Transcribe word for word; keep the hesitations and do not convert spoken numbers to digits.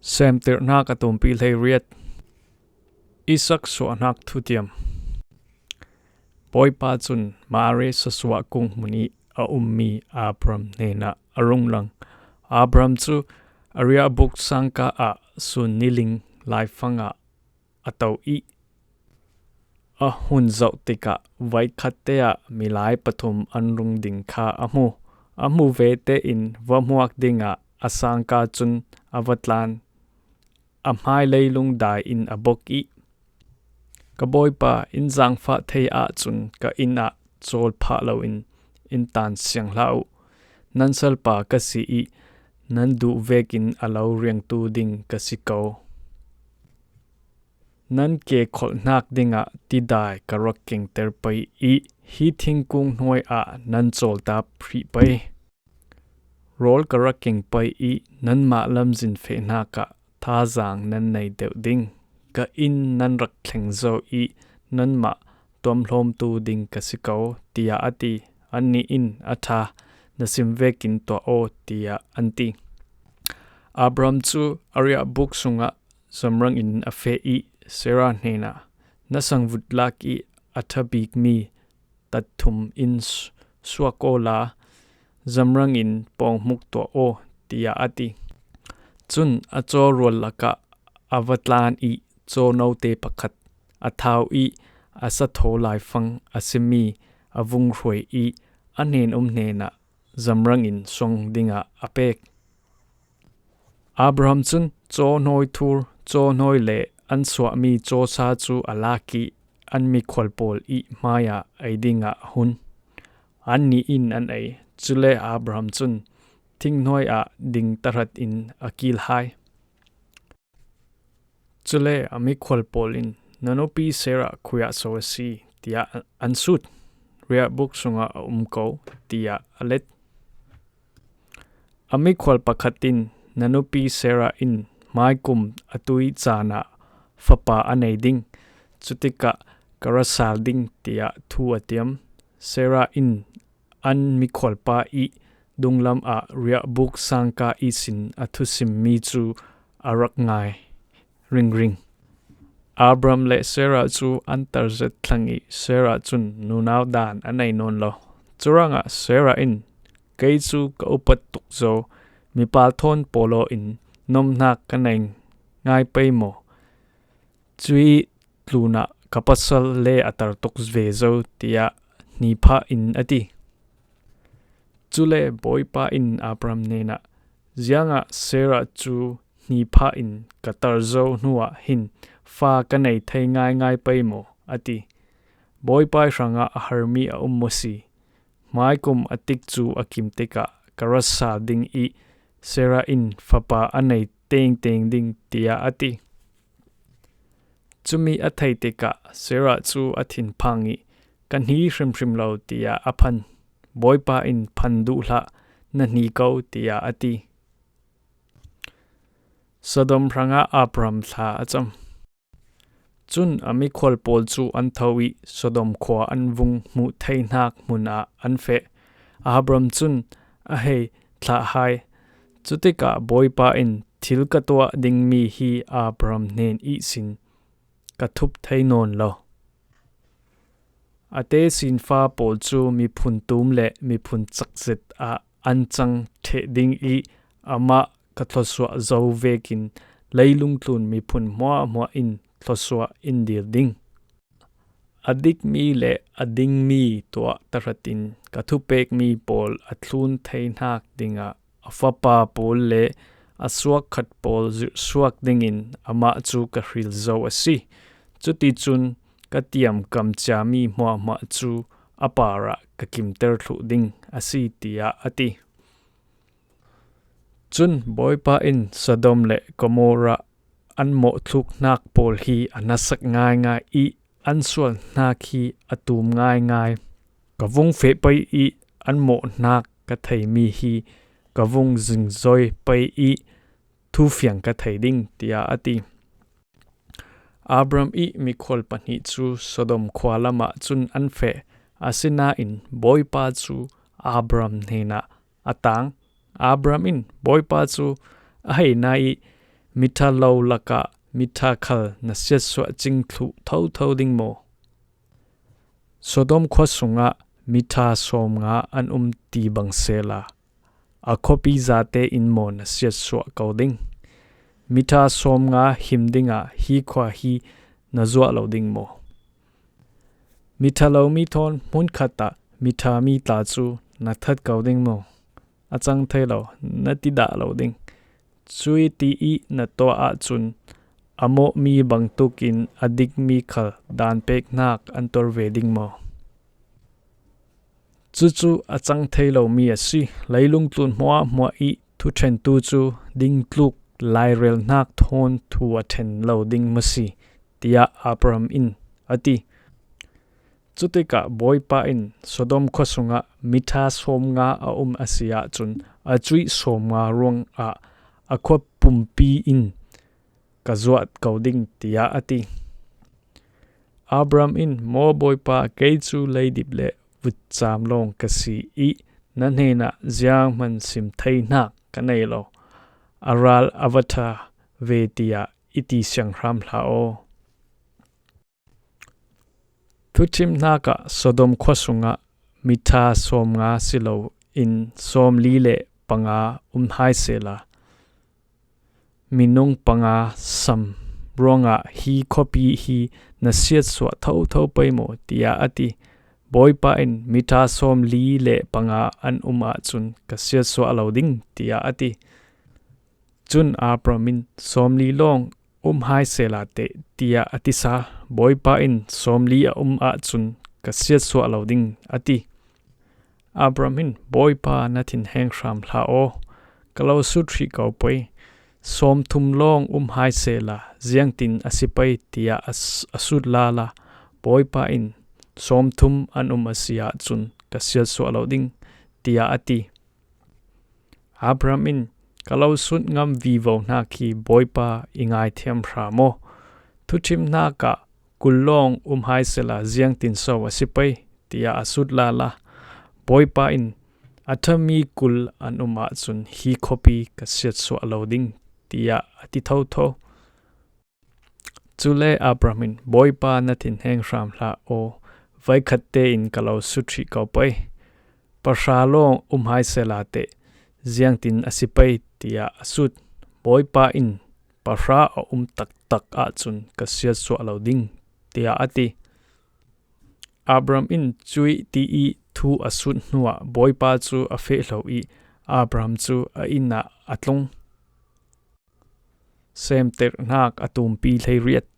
Semtirhnak a tumpi hleiriat. Isak suahnak thutiam. Bawipa cun Mamre sasuah kung hmun ih a ummi Abram hnenah a rung lang. Abram cu a riahbuk sangka ah sun niling laifang ah a to ih a hun zoh tikah voikhat te ah milai pathum an rung ding kha a hmu. A hmu ve tein va hmuak dingah a sangka cun a va tlan. A hmai leilung dai in a bok ih, "Ka bawipa, in zaangfah thei ahcun ka inn ah cawl phah loin in tan siang hlah uh. Nan salpa ka si ih nan duh vekin a lo riangtu ding ka si ko. Nan ke kholhnak dingah tidai ka rak kengter pei ih hi thingkung hnuai ah nan cawltap hrih pei. Rawl ka rak keng pei ih nanmah lamzin fehnak ah thazaang nan nei deuh ding. Ka inn nan rak thleng zo ih nanmah tuamhlawmtu ding ka si ko," tiah a ti. Annih in, "A ṭha, na sim vekin tuah aw," tiah an ti. Abram cu a riahbuk sungah zamrang in a feh ih Sarah hnenah, "Na sangvut lak ih a ṭha bikmi tat thum in suak awla zamrang in pawnghmuk tuah aw," tiah a ti. Cun a caw rual lakah a va tlan ih caw note pakhat a thau ih a sathaw laifang a simi a vung hruai ih a hnen-um hnenah zamrang in suang dingah a pek. Abraham cun cawhnawi thur, cawhnawi le an suahmi cawsa cu a lak ih an mikhual pawl ih hmaiah ei dingah a hun. Annih in an ei. Cule Abraham cun thinghnuai ah ding tahratin a kil hai. Cule a mikhual pawl in, "Na nupi Sarah khuiah so a si?" tiah an sut. "Riahbuk sungah a um ko," tiah a let. A mikhual pakhat in, "Na nupi Sarah in hmaikum a tui caan ah fapa a nei ding, cutikah ka ra sal ding," tiah thu a tiam. Sarah in an mikhualpa ih dunglam ah riahbuk sangka ihsin a thusimmi cu a rak ngai ringring. Abram le Sarah cu an tarzet thlang ih Sarah cun nunau dan a nei nawn lo. Curuangah Sarah in, "Kei cu ka upat tuk zo, mipa thawn paw law in nomhnak ka nei ngai pei maw? Cuih tlunah ka pasal le a tar tuk ve zo," tiah hniphah in a ti. Cule Bawipa in Abram hnenah, "Ziangah Sarah cu hniphah in ka tar zo hnuah hin fa ka nei thei ngaingai pei maw?" a ti. "Bawipa ih hrangah a harmi a um maw si? Hmaikum a tik cu a kim tikah ka ra sal ding ih Sarah in fapa a nei tengteng ding," tiah a ti. Cumi a theih tikah Sarah cu a thinphang ih, "Ka hni hrimhrim lo," tiah a phan. Bawipa in, "Phan duh hlah, na hni ko," tiah a ti. Sodom hrangah Abram thla a cam. Cun a mikhual pawl cu an tho ih Sodom khua an vung hmuh theihnak hmun ah an feh. Abram cun a hei thlah hai. Cutikah Bawipa in, "Thil ka tuah dingmi hi Abram hnen ihsin ka thup thei nawn lo. A tesinfa pawl cu miphun tum le miphun cakzet ah an cang ṭheh ding ih amah ka thluasuah zo vekin leilung tlun miphun hmuahhmuah in thluasuah in dir ding. A dikmi le a dingmi tuah tahratin ka thupekmi pawl a thlun theihnak dingah a fapa pawl le a suak khat pawl zirhsuak dingin amah cu ka hril zo a si. Cuticun ka tiamkam ciami hmuahhmuah cu a parah ka kimter thluh ding a si," tiah a ti. Cun Bawipa in, "Sodom le Gomorrah an mawhthluknak pawl hi a hnasak ngaingai ih an sualhnak hi a tum ngaingai. Ka vung feh pei ih an mawhnak ka theimi hi ka vung zingzoi pei ih thufiang ka thei ding," tiah a ti. Abram ih mikhual pahnih cu Sodom khua lamah cun an feh. Asinain Bawipa cu Abram hnenah a tang. Abram in Bawipa cu a hei nai ih, Mitha lo lakah mitha khal na siatsuah cing thluh thotho ding maw? Sodom khua sungah mitha sawmnga an um ti bang sela, a khuapi zate in maw na siatsuah ko ding? Mitha sawmnga him dingah hi khua hi na zuah lo ding maw? Mitha lo mi thawn hmun khatah mitha mi tla cu na that ko ding maw? A cang thei lo, na ti dah lo ding. Cui ti ih na tuah ahcun a mawhmi bangtuk in a dikmi khal daan peknak an tuar ve ding maw? Cucu a cang thei lomi a si. Leilung tlun hmuahhmuah ih thuṭhentu cu dingtluk lairelnak thawn thu a ṭhen lo ding maw si, tiah Abraham in a ti. Cutikah Bawipa in Sodom khua sungah mitha sawmnga a um a si ahcun a cuih sawmnga ruangah a khua pumpi in ka zuat ko ding, tiah a ti. Abraham in, Maw Bawipa, kei cu leidip le vutcam lawng ka si ih na hnenah zianghman sim theihnak ka nei lo. A ral a va ṭha ve, tiah i ti sianghram hlah aw. Thuṭhimhnak ah Sodom khua sungah mitha sawmnga si lo in sawmli le panga um hai sehla, minung panga sam ruangah hi khuapi hi na siatsuah thotho pei maw? Tiah a ti. Bawipa in, Mitha sawmli le panga an um ahcun ka siatsuah lo ding, tiah a ti. Cun Abraham in, Sawmli lawng um hai sehla teh, tiah a tisa. Bawipa in, Sawmli a um ahcun ka siatsuah lo ding, a ti. Abraham in, Bawipa, na thinheng hram hlah aw, ka lo sut hrih ko pei. Sawmthum lawng um hai sehla, ziangtin a si pei, tiah a s- a sut lala. Bawipa in, Sawmthum an um a si ahcun ka siatsuah lo ding, tiah a ti. Abraham in, Ka lo sut ngam vivo hna khi Bawipa i ngaithiam hram aw. Thuṭhimhnak ah kul lawng um hai sehla, ziangtin so a si pei? Tiah a sut lala. Bawipa in, A ṭhami kul an um ahcun hi khuapi ka siatsuah lo ding, tiah a ti thotho. Cule Abraham in, Bawipa, na thinheng hram hlah aw, voikhat tein ka lo sut hrih ko pei. Pahra lawng um hai sehla teh, ziangtin a si pei? Tiah a sut. Bawipa in, Pahra a um taktak ahcun ka siatsuah lo ding, tiah a ti. Abraham in cuih ti ih thu a sut hnuah Bawipa cu a feh hlo ih Abraham cu a inn ah a tlung. Semterhnak a tumpi hleiriat.